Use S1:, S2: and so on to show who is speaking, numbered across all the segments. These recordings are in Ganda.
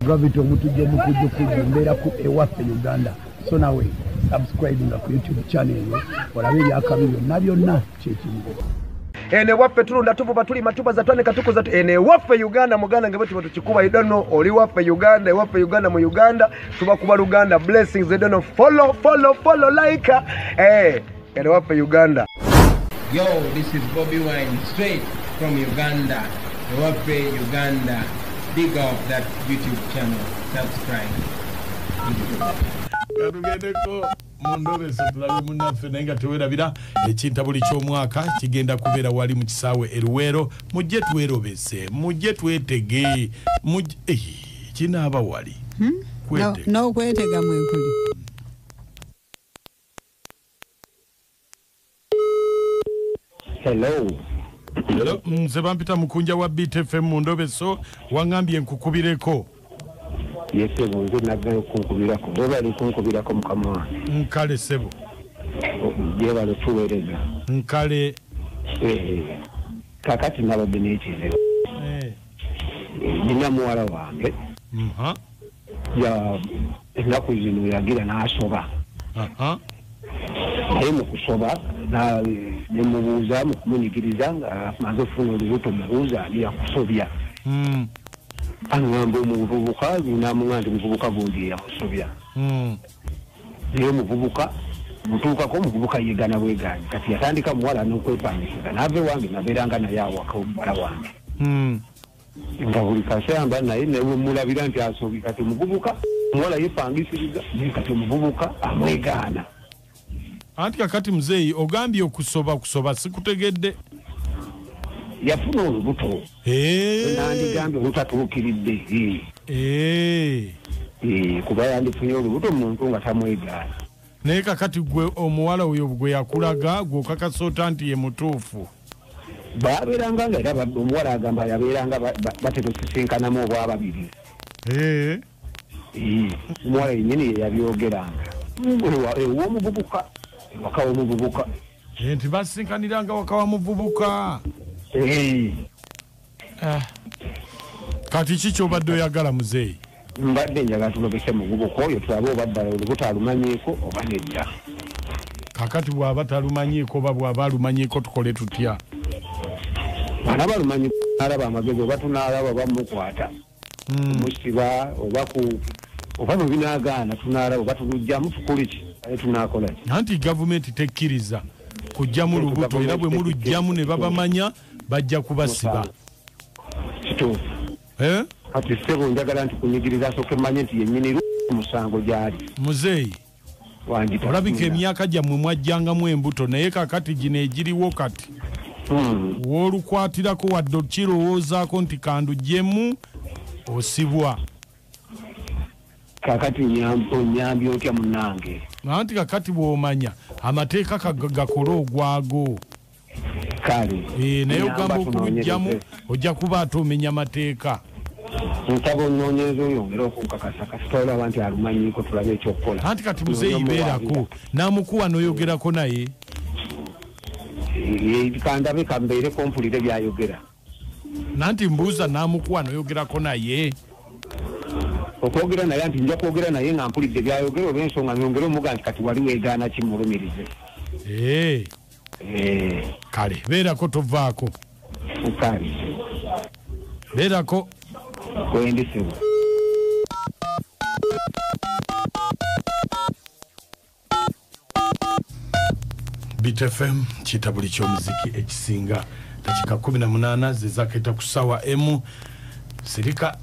S1: Gravity Omutujju omukujjukujju, mbeera ku Ewaffe Uganda. So nawe subscribinga ku YouTube channel eyo olabe ebyakabi byonna byonna kyekimu.
S2: Eno ewaffe tulunda, tuvuba, tulima, tubaza, twanika, tukuza. Eno ewaffe Uganda, muganda nge bwe tuba tukikuba. You don't know, oli waffe Uganda, ewaffe Uganda, mu Uganda tubakuba Luganda. Blessings. You don't know, follow, follow, follow, like, eh, eno ewaffe Uganda.
S3: Yo, this is Bobby Wine, straight from Uganda. Ewaffe Uganda. Big up that YouTube channel. Subscribe.
S4: Katugendeko mu ndobeso tulabe munnaffe, naye nga tewerabira ekintabuli ky'omwaka kigenda kubeera wali mu kisaawe eruweero. Mujje twerobese, mujje twetege, mujje kinaaba wali. Kwetega.
S5: N'okwetega mwekuli.
S6: Hello.
S4: Hello, nze bampita Mukunja wa Beat FM mu ndobeso, waŋŋambye nkukubireko.
S6: Yes, sebo, nze naggayo kunkubirako. Webale kunkubirako, mukama wange.
S4: Nkale sebo.
S6: Gyebale tuweereza.
S4: Nkale.
S6: Kakati nabadde n'ekizibu. Nina muwala wange. Ya ennaku zino yagira n'asoba. Naye mu kusoba ne mubuuza, mu kumunyigiriza nga amaze okufuna olubuto, mubuuza ani yakusobya. Aŋŋamba omuvubuka, n'amuŋŋamba nti muvubuka gundi yeyamusobya. Naye omuvubuka mutuukako, omuvubuka yeegana bwegaanyi. Kati yatandika muwala n'okwepangisiza, n'ava ewange nabeeranga naye awaka omuwala wange. Nga buli kaseera mba naye, naye mulabira nti asobye. Kati omuvubuka, omuwala yeepangisiriza, naye kati omuvubuka amwegaana.
S4: Anti kakati muzeeyi, ogambye okusoba, kusoba sikutegedde.
S6: Yafuna olubuto. Nandigambye olutatuukiridde. Kuba yandifunye olubuto omuntu nga tamwegaana.
S4: Naye kakati gwe omuwala oyo gwe yakulaga, gwe okakasa ota nti ye mutuufu?
S6: Babeeranga nga era omuwala agamba yabeeranga batera osisinkanamu obwa babiri. Omuwala yennyini ye yabyogeranga. Ew'omuvubuka, ewaka w'omuvubuka.
S4: Nti basinkaniranga waka wa muvubuka. Kati ki kyobadde oyagala, muzeeyi?
S6: Mbadde njagala tulobese muvubuka oyo, tulabe oba ddala olubuto alumanyiiko oba nedda.
S4: Kakati bw'aba talumanyiiko oba bw'aba alumanyiiko, tukole tutya?
S6: Bana balumanyi, alaba amagezi oba tunaalaba bamukwata, kumusiba oba ku oba bwe binaagaana tunaalaba oba tulugyamu, tukole ki, aye tunaakola ki?
S4: Anti gavumenti tekkiriza kugyamu lubuto, era bwe mulugyamu ne babamanya bajja kubasiba.
S6: Kituufu.
S4: Eh?
S6: Kati ssebo, njagala nti kunyigiriza asooke mmanye nti yennyini omusango gy'ali.
S4: Muzeeyi,
S6: Wangita.
S4: olabika emyaka gyammwe mwajjangamu embuto, naye kakati gino egiriwo kati w'olukwatirako wadde okirowoozaako nti kandugyemu, osibwa.
S6: Kakati onyambye otya, munnange?
S4: Anti kakati bw'omanya amateeka gakole ogwago.
S6: Kale.
S4: Naye
S6: Nyamba.
S4: ogamba okulugyamu
S6: Tunoonyereze.
S4: ojja kuba ate omenya mateeka.
S6: Nsaba onoonyereza oyongere okunkakasa, kasita olaba nti alumanyiiko, tulabe ekyokukola.
S4: Anti kati muzeeyi, beerako n'amukuwa n'oyogerako naye.
S6: Kandabe, kambeereko mpulire byayogera.
S4: Nanti mbuuza, n'amukuwa n'oyogerako naye?
S6: Okwogera naye, nti nja kwogera naye nga mpulidde byayogera, olw'ensonga nyongere omuga nti kati wali weegaana kimulumirize.
S4: Kale beerako, tovaako.
S6: Kale.
S4: Beerako.
S6: Wendi, ssebo.
S4: Beat FM, kitabuli ky'omuziki ekisinga. Dakika 18 zezaketa ku ssaawa 1. Sirika.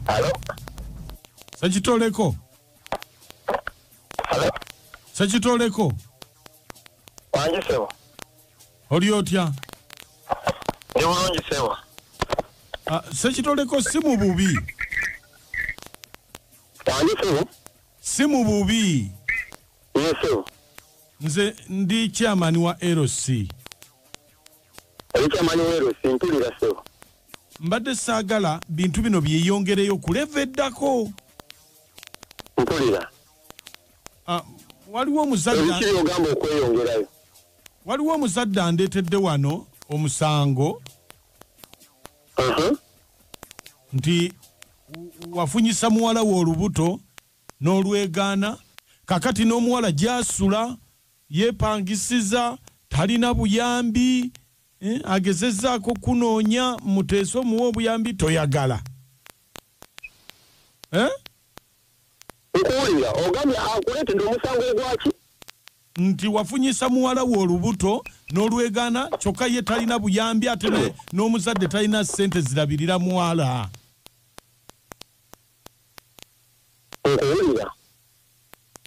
S7: Hello?
S4: Sekitoleko.
S7: Hello?
S4: Sekitoleko.
S7: Wangi, ssebo.
S4: Oli otya?
S7: Ndi bulungi, ssebo.
S4: Ah, Sekitoleko, si mu bubi.
S7: Wangi, ssebo.
S4: Si mu bubi.
S7: Ye, ssebo.
S4: Nze ndi chairman wa LC.
S7: Oli chairman wa LC, mpulira, ssebo.
S4: Mbadde saagala bintu bino byeyongereyo ku level eddako.
S7: Mpulira.
S4: Ah, waliwo omuzadde
S7: Ebiki by'ogamba okweyongerayo?
S4: Waliwo omuzadde andeetedde wano omusango nti wafunyisa muwala wo olubuto n'olwegaana, kakati n'omuwala gy'asula yeepangisiza, talina buyambi, agezezzaako kunoonya muteese omuwa obuyambi toyagala.
S7: Nkuwulira ogambye akuleetedde omusango ogwaki?
S4: Nti wafunyisa muwala wo olubuto n'olwegaana, kyokka ye talina buyambi ate n'omuzadde talina ssente zirabirira muwala.
S7: Nkuwulira.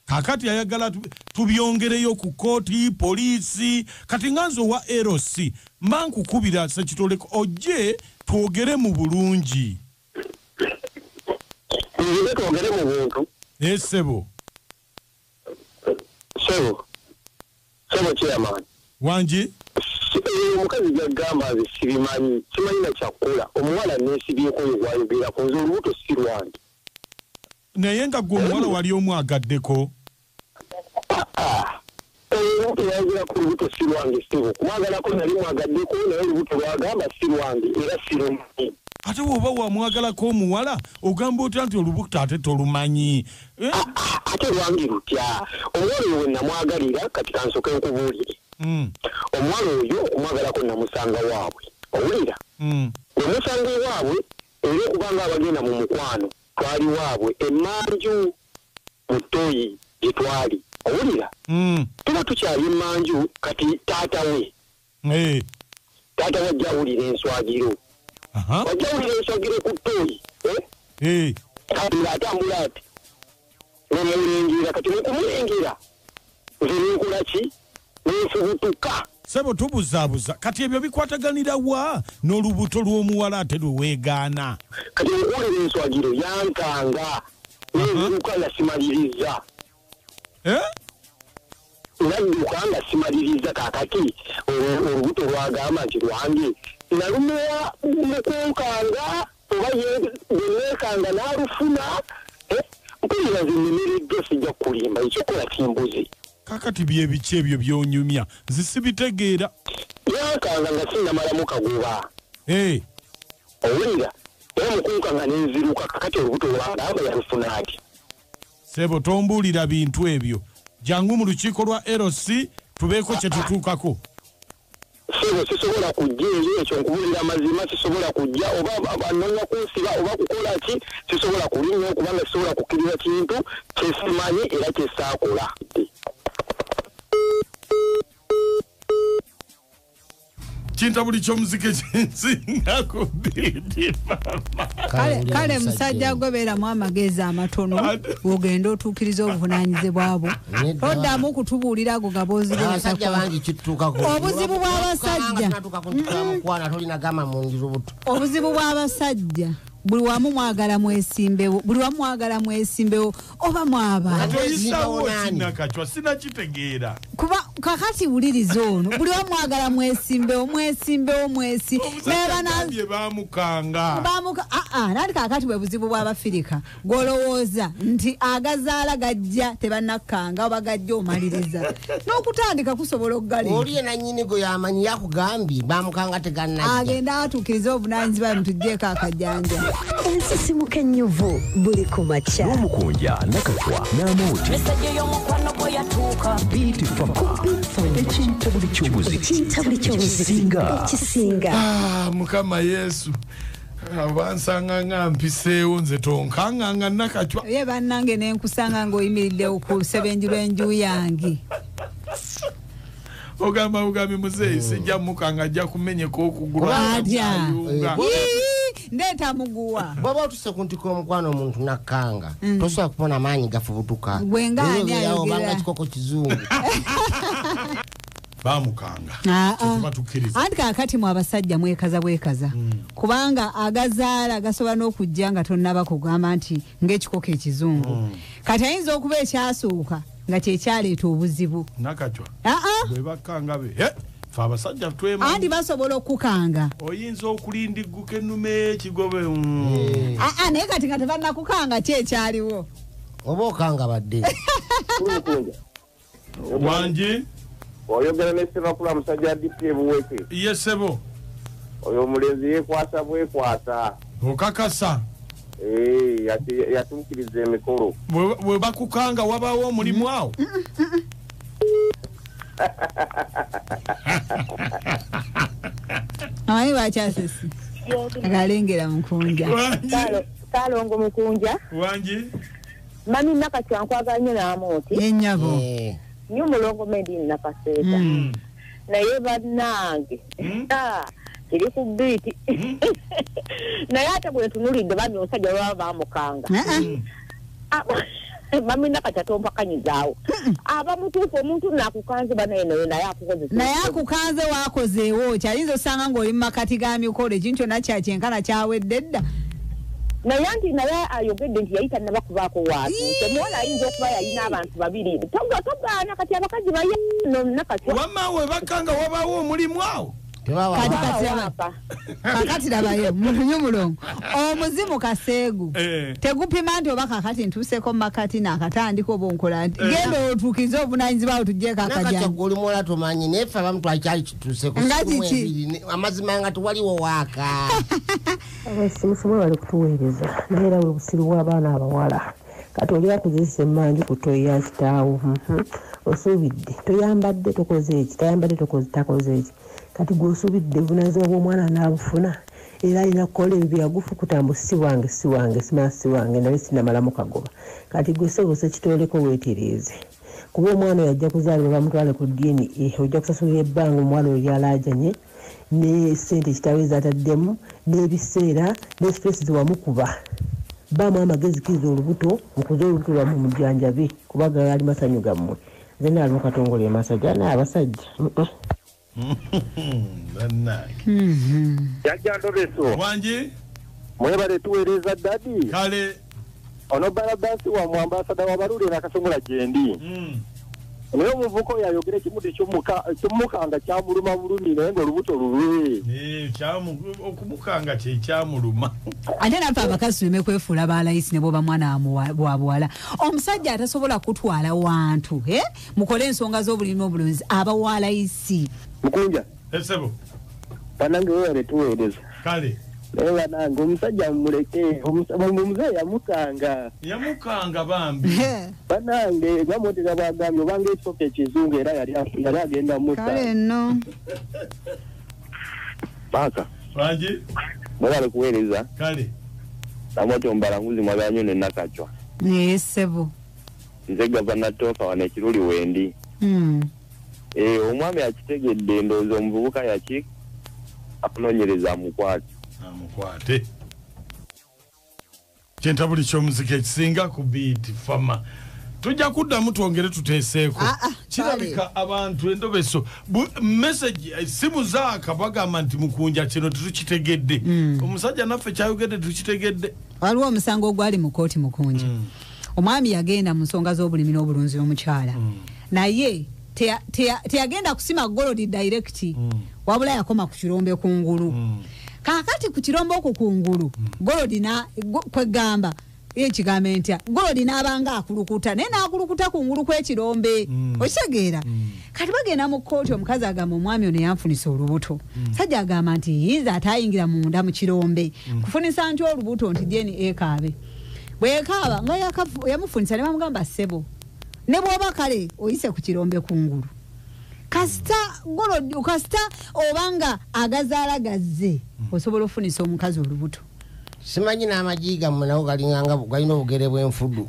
S4: Kakati ayagala tubyongereyo ku kkooti, poliisi. Kati nga nze owa LC mba nkukubira Ssekitoleko ojje twogere mu bulungi.
S7: Nze twogere mu buntu.
S4: Ssebo.
S7: Ssebo. Ssebo chairman.
S4: Wangi?
S7: Omukazi gy'agamba nze sibimanyi, simanyi na kyakukola. Omuwala neesibyeko oyo gw'ayogerako, nze olubuto si lwange.
S4: Naye nga gwe omuwala wali omwagaddeko?
S7: Olubuto yayogerako olubuto si lwange ssebo. Kumwagalako nali mwagaddeko, naye olubuto lwagamba si lwange era sirumanyi.
S4: Ate bw'oba wamwagalako omuwala ogamba otya nti olubuto ate tolumanyi?
S7: Ate lwange lutya? Omuwala oyo we namwagalira, kati kansooke nkubuulire. Omuwala oyo okumwagalako namusanga waabwe. Owulira? Namusanga ewaabwe era okubanga abagenda mu mukwano twali waabwe emmanju mu ttoyi gye twali. Owulira? Tuba tukyali emmanju kati taata we. Taata we ajja awulira enswagiro. Wajja awulira enswagiro ku ttoyi. Kati ng'atambula ati nemulengera, kati mukumulengera nze nenkola ki? Nenfubutuka.
S4: Ssebo tubuzaabuza, kati ebyo bikwataganira wa n'olubuto lw'omuwala ate lwe weegaana?
S7: Kati nkuwulira enswagiro yankanga nenziruka nga simaliriza. Nadduka nga simaliriza. Kaakati olubuto lwagamba nti lwange nalumuwa mukunkanga oba bwe neekanga n'alufuna. Mpulira nze nnemereddwa, sijja kukulimba, ekyokola kimbuze.
S4: Kakati bye biki ebyo by'onyumya? Nze sibitegeera.
S7: Yankanga nga sinnamalamu kagoba. Owulira? Era mukunkanga nenziruka, kakati olubuto lwagamba yalufuna ati.
S4: Ssebo tombuulira bintu ebyo. Jangu mu lukiiko lwa LC tubeeko kye tutuukako.
S7: Ssebo sisobola kujja eyo, ekyo nkubuulira amazima, sisobola kujja oba banoonya kunsiba oba kukola ki, sisobola kulinnya kubanga sisobola kukkiriza kintu kye simanyi era kye saakola.
S4: Kintabuli ky'omuziki ekinsinga ku biiti mama.
S5: Kale musajja gwe beeramu amagezi amatono, ogende otuukirize obuvunaanyizibwa bwo. Toddamu kutubuulira ago gaboozi
S8: Abasajja bangi kitutuukako.
S5: Obuzibu bw'abasajja.
S8: Natuuka ku ntiko ya mukwano tolina gamba mu ndi lubuto.
S5: Obuzibu bw'abasajja buli wamu mwagala mwesimbewo, buli wamu mwagala mwesimbewo oba mwaba.
S4: Kati oyisawo kinakacwa sinakitegeera.
S5: Kuba kakati wuliriza ono, buli wamu mwagala mwesimbewo, mwesimbewo, mwesi.
S4: Omusajja bamukanga.
S5: Bamuka nandi kakati bwe buzibu bw'Abafirika. Gw'olowooza nti agazaala gajja tebannakkanga oba gajja omaliriza. N'okutandika kusobola okugaleeta.
S8: Oli ye nannyini gwe yamanyi yakugambye bamukanga tegannajja.
S5: Agenda atuukirize obuvunaanyizibwa mutuggyeko akajanja.
S9: Ensisimuka ennyuvu buli ku makya.
S10: N'omukunja Nakacwa n'Amooti.
S11: Mesajja y'omukwano gwe yatuuka.
S10: Beat Fama. Ekintabuli ky'omuziki.
S9: Ekintabuli ky'omuziki. Ekisinga.
S4: Mukama Yesu. Abansanga nga mpiseewo nze tonkanganga Nakacwa.
S5: Ye bannange ne nkusanga ng'oyimiridde ku lusebenju lw'enju yange.
S4: Ogamba ugambi muzeeyi sijja mukanga ajja kumenyeka okugulu.
S5: Atya. Ndeeta muguwa.
S8: Bw'oba otuse ku ntiko y'omukwano omuntu nakkanga, tosobola kubona maanyi gafubutuka.
S5: Gwe nga ani ayogera?
S8: Obanga kikoko kizungu.
S4: Bamukanga. Tuba tukkiriza.
S5: Anti kaakati mwe abasajja mwekaza bwekaza. Kubanga agazaala gasobola n'okujja nga tonnaba kugamba nti ng'ekikoko ekizungu. Kati ayinza okuba ekyasooka nga kye kyaleeta obuzibu.
S4: Nakacwa. Bwe bakkanga be. Ffe abasajja twemanyi.
S5: Anti basobola okukanga.
S4: Oyinza okulindigguka ennume ekigobe.
S5: Naye kati nga tebannakukanga ki ekyaliwo?
S8: Oba okanga badde.
S4: Wangi?
S12: Oyogera ne Ssemakula musajja DP Buweke.
S4: Ye ssebo.
S12: Oyo omulenzi yeekwasa bwekwasa.
S4: Okakasa.
S12: Yatuukiriza emikolo.
S4: Bwe bakukanga wabaawo omulimu awo.
S5: Amanyi lwaki asese? Agalengera Mukunja.
S13: Saalongo Mukunja.
S4: Wangi.
S13: Mami Nakacwa nkwagala nnyo n'amooti.
S5: Ye nnyabo.
S13: Nnyo mulongo Medi Nakaseeta. Naye bannange. Kiri ku bbiiti. Naye ate bwe ntunuulidde bambi omusajja baba baamukanga. Mami Nakacwa tompakanyizaawo. Aba mutuufu omuntu naakukanze banaye naye naye akukozesa.
S5: Naye akukanze waakozeewo ki? Ayinza osanga ng'oli mu makati ga mikolo ekintu kyonna kyakyenkana kyawedde dda.
S13: Naye anti naye ayogedde nti yali tannaba kubaako waatuuse. Omuwala ayinza okuba yalina abantu babiri. Togaana kati abakazi baye no Nakacwa.
S4: Wamma we bakanga wabaawo omulimu awo.
S5: Kakati labayo mulunyu mulongo omuzimu kaseegu tegupima nti oba kakati ntuuseko mu makati naakatandika oba onkola nti genda otuukirize obuvunaanyizibwa bwo tuggyeko
S8: Nakacwa
S5: akajanja.
S8: gwe oli muwala tomanyi naye ffe abamu twakyali kituuseko
S5: Nga
S8: simu
S5: kiki?
S8: ebiri, amazima nga tewaliwo waaka.
S14: Abasimusimu bali kutuweereza naye era bwe busiru bw'abaana abawala kati oli akuzisa emmanju ku toyi ya kitaawo osuubidde toyambadde tokoze eki tayambadde tokoze takoze eki kati gwe osuubidde obuvunaanyizibwa bw'omwana n'abufuna era alina kukola ebyo byagufukuta mbu si wange si wange simala si wange naye sinamalamu kagoba kati gwe sobose kitoleko weetereeze kuba omwana oyo ajja kuzaalibwa bamutwale ku DNA ojja kusasulira ebbanga omuwala oyo lyalaajanye ne ssente kitaawe z'ataddemu n'ebiseera ne stress zewamukuba baamu amagezi kiriza olubuto mukuze olubuto lwammwe mujjanjabe kuba gaali masanyu gammwe nze naalimo Katongole emasajja naye abasajja
S4: Bannange.
S12: Jjajja Ndobeso.
S4: Wangi.
S12: Mwebale tuweereza ddadi.
S4: Kale.
S12: Ono Balabasi wammwe ambasada w'Abalule Nakasongola gyendi. Naye omuvubuka oyo ayogera ekimuti ky'omukanga kyamuluma bulumi naye ng'olubuto lulwe.
S4: Okumukanga kye kyamuluma.
S5: Ate naffe abakazi tuleme kwefuula balayisi ne bw'oba mwana wa buwala. Omusajja atasobola kutwala wantu mukole ensonga z'obulimi n'obulunzi aba wa layisi.
S12: Mukunja.
S4: Ssebo.
S12: Bannange weebale tuweereza.
S4: Kale.
S12: Naye bannange omusajja mumuleke omuzeeyi yamukanga.
S4: Yamukanga bambi.
S12: Bannange bamwotera bw'agambye obanga ekikopo ekizungu era yali agenda mutta.
S5: Kale nno.
S12: Paaka.
S4: Wangi.
S12: Mwebale kuweereza.
S4: Kale.
S12: Namwoti omubalanguzi mwagala nnyo ne Nakacwa.
S5: Naye ssebo.
S12: Nze Gavana Tooka wano ekiruli wendi. Omwami akitegedde ndowooza omuvubuka yaki akunoonyereza amukwate.
S4: Amukwate. Kyentabuli ky'omuziki ekisinga ku Beat Farmer. Tujja kuddamu twongere tuteeseeko. Kirabika abantu endobeso message essimu zaaka bagamba nti Mukunja kino tetukitegedde. Omusajja naffe kyayogedde tukitegedde.
S5: Waliwo omusango ogwali mu kkooti Mukunja. Omwami yagenda mu nsonga z'obulimi n'obulunzi n'omukyala. Naye teyagenda kusima golodi direct wabula yakoma ku kirombe kungulu. Kaakati ku kirombe okwo kungulu golodi na kwegamba ekigambo ntya golodi n'abanga akulukuta naye n'akulukuta kungulu kw'ekirombe okitegeera. Kati bagenda mu kkooti omukazi agamba omwami ono yanfunisa olubuto. Sajja agamba nti yinza atayingira munda mu kirombe kufunisa nti olubuto nti DNA ekaabe. Bwekaaba nga yamufunisa ne bamugamba ssebo ne bw'oba kale oyise ku kirombe kungulu kasita golodi kasita obanga agazaala gazze osobola ofunisa omukazi olubuto.
S8: Simanyi n'amagi gammwe nago galinganga galina obugere bw'enfudu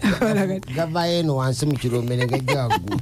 S8: gavayo eno wansi mu kirombe ne gajja waggulu.